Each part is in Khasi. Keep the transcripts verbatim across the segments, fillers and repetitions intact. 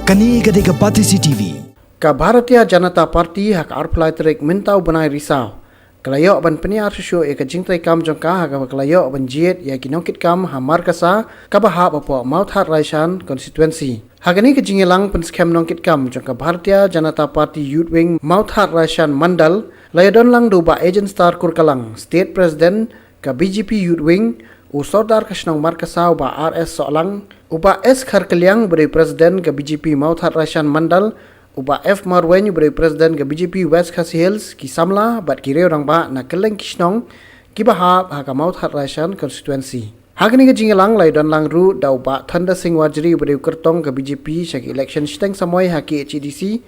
Kane ka dei ka Batesi T V. Ka Bharatiya Janata Party ha ka arphew lai tarik mynta u bnai Risaw ka la ïoh ban pynïar shuh shuh ïa ka jingtrei kam jong ka ha kaba ka la ïoh ban jied ïa ki nongkitkam ha Markasa kaba hap hapoh Mawthadraishan constituency. Ha kane ka jingïalang pynskhem nongkitkam jong ka Bharatiya Janata Party Youth Wing Mawthadraishan Mandal la ïadon lang da u Bah Agent Star Kurkalang, State President ka B J P Youth Wing, u Sordar ka shnong Markasa u Bah R S Sohlang, u Bah S Kharkliang uba dei President ka B J P Mawthadraishan Mandal, u Bah F Marwein uba dei President ka B J P West Khasi Hills, ki samla bad ki riew rangbah na kylleng ki shnong kiba hap ha ka Mawthadraishan constituency. Ha kane ka jingïalang la ïadon lang ruh da u Bah Thunder Singh Warjri uba dei u kyrtong ka B J P sha ka election shiteng samoi ha K H A D C,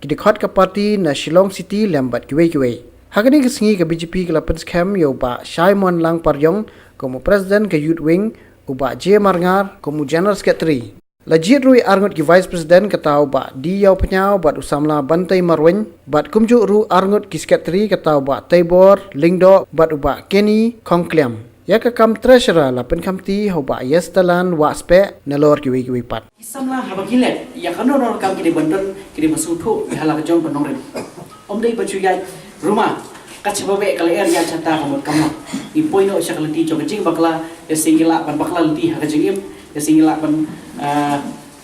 ki dkhot ka party na Shillong City lem bad kiwei kiwei. Ha kane ka sngi ka B J P ka la pynskhem ïa u Bah Shaimonlang Pariong kum u President ka Youth Wing, u Bah J Marngar kum u General Secretary. La jied ruh ïa arngut ki Vice President, kata u Bah D Ïawphniaw bad u samla Bantei Marwein, bad kumjuh ruh arngut ki Secretary, kata u Bah Teibor Lyngdoh bad u Bah Kenny Khongkliam. Ïa ka kam Treasurer la pynkhamti ha u Bah Yestelan Wahspeh, nalor kiwei kiwei pat. Ki samla haba ki leh ïa kano kano ka kam ki dei ban don, ki dei ban sngewthuh ïa la ka jong ka nongrim. Ym dei ban shu ïaid ruma, kat shaba beh ka lyer ïaid shata ka mut ka mut. Ngi poi noh sha ka lynti jong ka jingbakla, ïa sngewlah ban bakla lynti ha ka jingim, ïa sngewlah ban, ah,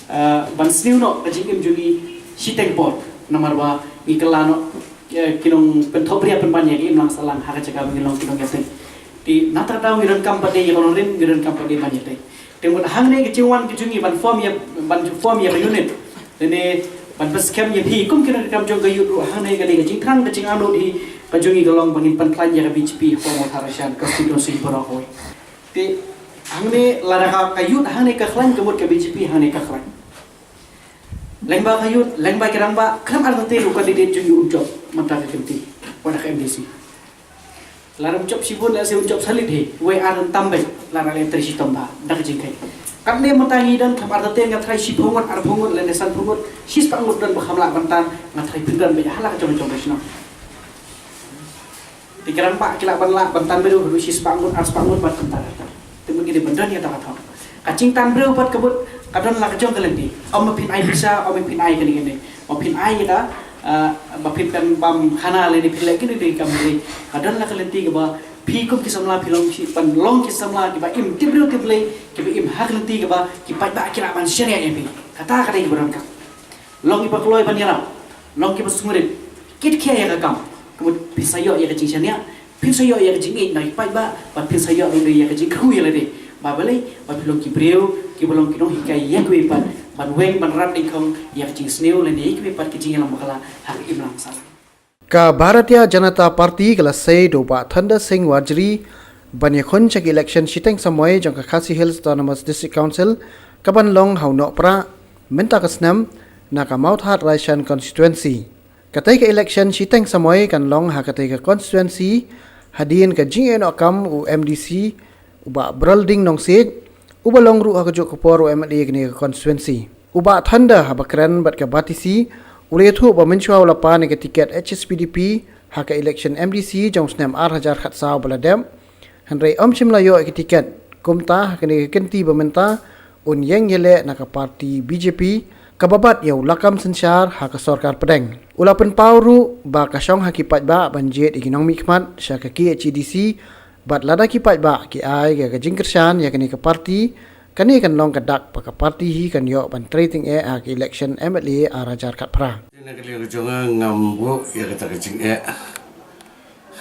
ah, ban sniew noh ka jingim jong ngi shiteng por. Namar ba ngi kylla noh, eh, ki nongpynthop ria pynban ïa ka imlang sahlang ha ka jaka ba ngi long ki nongïathuh. Te na kata ka daw ngi donkam pat de ïa ka nongrim, ngi donkam pat de ban ïathuh. Te mut hangne ka jingwan ka jong ngi ban form ïa, ban form ïa ka unit, lane ban pynskhem ïa phi kum ki nongkitkam jong ka youth ruh, hangne ka dei ka jingthrang ka jingangnud hi ka jong ngi ka long ba ngin pynkhlaiñ ïa ka B J P hapoh Mawthadraishan constituency baroh kawei. Te hangne lada ka, ka youth hangne ka khlaiñ, ka mut ka B J P hangne ka khlaiñ. Lyngba ka youth, lyngba ki rangbah, khlem artatien u candidate jong ngi un jop mynta ka kynti wat ha ka M D C. Lada um jop shibun, lehse un jop salit hi, wei ar tam beit, lada leh trei shitom bha da ka jingkheiñ. Katne mynta ngi don, khlem artatien nga tharai shiphew ngut, arphew ngut lane sanphew ngut, shispah ngut don ba kham lah ban tan, nga tharai phin don beit ha la ka jong ka jong ka shnong. Te ki rangbah ki lah ban lah ban tan briew haduh shispah ngut, arspah ngut bad kumta. Te mut ngi dei ban don ïa kata ka thong. Ka jingtan briew pat ka mut ka don la ka jong ka lynti. Ym ma phin ai pisa, ym ma phin ai kane kane, ma phin ai ïa ka, ah, ma phin pynbam khana lane phin leh kine kine ki kam, ka don la ka lynti kaba phi kum ki samla phi long, phi pynlong ki samla kiba im tip briew tip Blei, kiba im ha ka lynti kaba ki paidbah ki lah ban shaniah ïa phi. Kata ka dei kaba donkam. Long kiba kloi ban ïarap, long kiba sngewrit, kit khia ïa ka kam. Ka mut phin sa ïoh ïa ka jingshaniah, phin sa ïoh ïa ka jingïeit na ki paidbah, bad phin sa ïoh ruh ïa ka jingkyrkhu ïa lade. Ba balei? Ba phi long ki briew kiba long ki nonghikai ïa kiwei pat ban weng ban rat dyngkhong ïa ka jingsniew lane ïa kiwei pat ki jingïalam bakla ha ka imlang sahlang. Ka Bharatiya Janata Party ka la sei da u Bah Thunder Singh Warjri ban ïakhun sha ka election shiteng samoi jong ka Khasi Hills Autonomous District Council kaban long ha u Nohprah mynta ka snem na ka Mawthadraishan constituency. Katei ka election shiteng samoi kan long ha katei ka constituency hadien ka jingïakhun kam u M D C, u Bah Brolding Nongsiej, uba long ruh ha kajuh ka por u M L A kane ka constituency. U Bah Thunder haba kren bad ka Batesi u la ïathuh ba mynshuwa u la pan ïa ka tiket H S P D P ha ka election M D C jong u snem ar hajar khatsaw ba la dep, hynrei um shym la ïoh ïa ka tiket. Kumta ha kane ka kynti ba mynta un ïeng ïaleh na ka party B J P kaba bat ïa u lakam synshar ha ka sorkar pdeng. U la pynpaw ruh ba ka shong ha ki paidbah ban jied ïa ki nongmihkhmat sha ka K H A D C, bad lada ki paidbah ki ai ka jingkyrshan ïa kane ka party, kane kan long ka dak ba ka party hi kan ïoh ban trei tyngeh ha ka election M L A ar hajar khatphra. Na ka liang ka jong nga ngam buh ïa kata ka jingeh.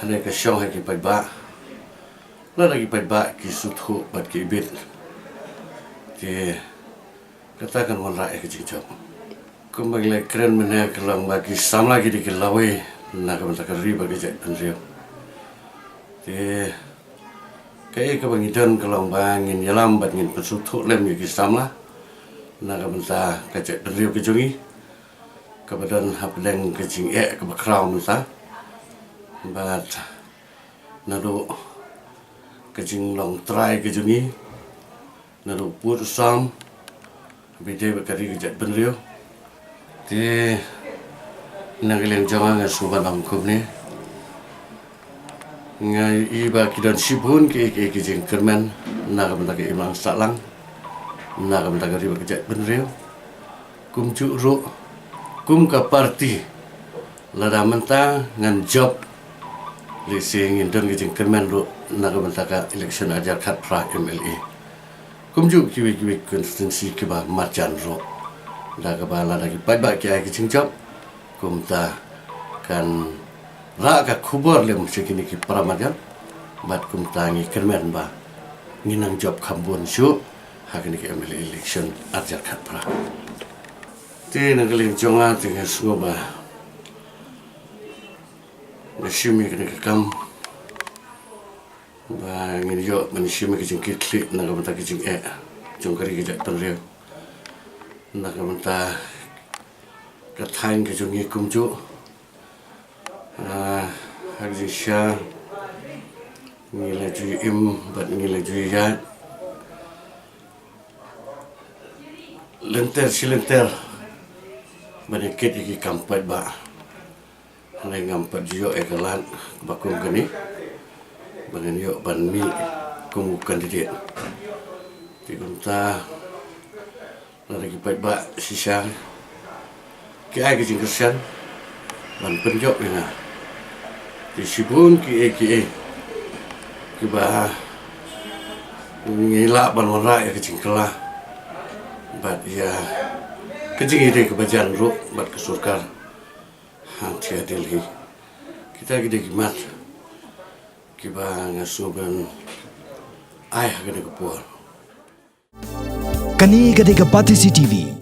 Hynrei ka shong ha ki paidbah. Lada ki paidbah ki sngewthuh bad ki ibit, te kata kan wanrah ïa ka jingjop. Kumba ngi la kren mynne ka long ba ki samla ki dei ki lawei na ka bynta ka ri bad ka jaitbynriew. Te kaei kaba ngi don ka long ba ngin ïalam bad ngin pynsngewthuh lem ïa ki samla na ka bynta ka jaitbynriew ka jong ngi kaba don hapdeng ka jingeh kaba khraw mynta. Bad naduh ka jinglong trai ka jong ngi, naduh pud u sam, bad ka ri ka jaitbynriew. Te na ka liang jong nga nga sngewbha ban ong kumne. Nga i ba ki don shibun ki, ki, ki jingkyrmen na ka bynta ka imlang sahlang, na ka bynta ka ri bad ka jaitbynriew. Kumjuh ruh kum ka party, lada mynta ngan jop, lehse ngin don ka jingkyrmen ruh na ka bynta ka election ar hajar khatphra M L A. Kumjuh kiwei kiwei constituency kiba marjan ruh, da kaba lada ki paidbah ki ai ka jingjop, kumta kan rah ka khubor lem sha kine ki para marjan. Bad kumta ngi kyrmen ba ngin nang jop kham bun shuh ha kane ka M L A election ar hajar khatphra. Te na ka liang jong nga te nga sngew ba nga shim ïa kane ka kam ba ngin ïoh ban shim ïa ka jingkitkhlieh na ka bynta ka jingeh jong ka ri ka jaitbynriew, na ka bynta ka thaiñ ka jong ngi kumjuh. Ah, ha ka jingshisha ngi la ju im bad ngi la ju ïaid lynter shi lynter ban ïakit ïa ki kam paidbah. Hynrei ngam pat ju ïoh ïa ka lad ba kum kane ba ngan ïoh ban mih kum u candidate. Te kumta lada ki paidbah shisha ki ai ka jingkyrshan ban pynjop ïa nga, te shibun kiei kiei kiba ngi lah ban wanrah ïa ka jingkylla bad ïa ka jingïadei kaba jan ruh bad ka sorkar hangtei ha Delhi. Kita ki dei ki mat kiba nga sngew ban ai ha kane ka por. Kane ka dei ka Batesi T V.